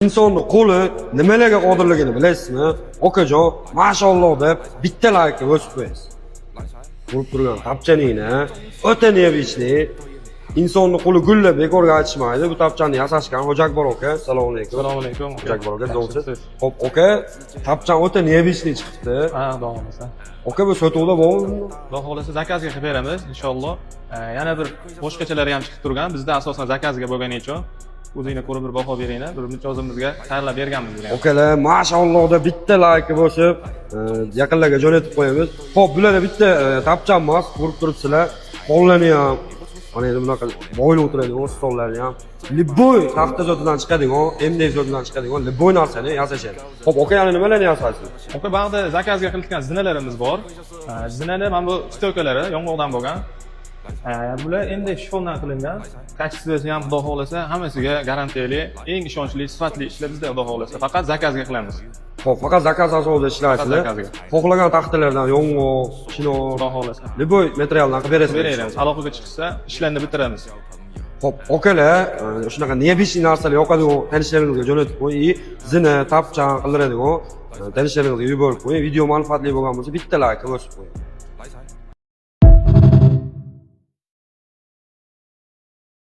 Insonni qo'li nimalarga qodirligini bilasizmi? Okajon, mashalloh deb bitta laykni bosib qo'yasiz. Ko'rib turgan tapchaningni o'ta необычный. Insonni qo'li gullab bekorga aytishmaydi. Bu tapchani yasashgan Hoji Akbar aka. Assalomu alaykum. Assalomu alaykum. Hoji Akbar aka, zo'rsiz. Xo'p, aka, tapchan o'ta необычный chiqibdi. Ha, xudo xohlasa. Aka, bu sotuvda bormi? Xudo xohlasa, zakazga qilib beramiz, inshaalloh. Yana bir boshqachalari ham chiqib turgan. Bizda asosan zakazga bo'lgani uchun o'zinglar ko'rib bir baho beringlar. Bir mijozimizga tayyorlab berganmiz buni ham. Akalar, mashalloh deb bitta layk bosib, yaqinlarga jo'natib qo'yamiz. Xo'p, bularda bitta tapchan emas, ko'rib turibsizlar. Pollarni ham, mana endi bunaqa boyli o'tiradigan stollarni ham, любой taxta zotidan chiqadigan, MDF zotidan chiqadigan любой narsani yasashadi. Xo'p, aka, yana nimalarni yasaysiz? Aka, bag'da zakazga qilingan zinalarimiz bor. Zinani mana bu стойка lari yong'oqdan bo'lgan. Bular MDF chifondan qilingan. Качество si ham, xudo xohlasa, hammasiga garantiyali, eng ishonchli, sifatli ishlar bizda, xudo xohlasa. Faqat zakazga qilamiz. Xo'p, faqat zakaz asosida ishlaysizlar. Faqat zakazga. Xohlagan taxtalardan, yong'oq, chinor, Xudo xohlasa. любой materialdan qilib berasiz. Beramiz. Aloqaga chiqsa, ishlarni bitiramiz. Xo'p, akalar, shunaqa необычный narsalar yoqadigan tanishlaringizga jo'natib qo'ying и zina, tapchan qildiradigan tanishlaringizga yuborib qo'ying. Video manfaatli bo'lgan bo'lsa, bitta layk bosib qo'ying.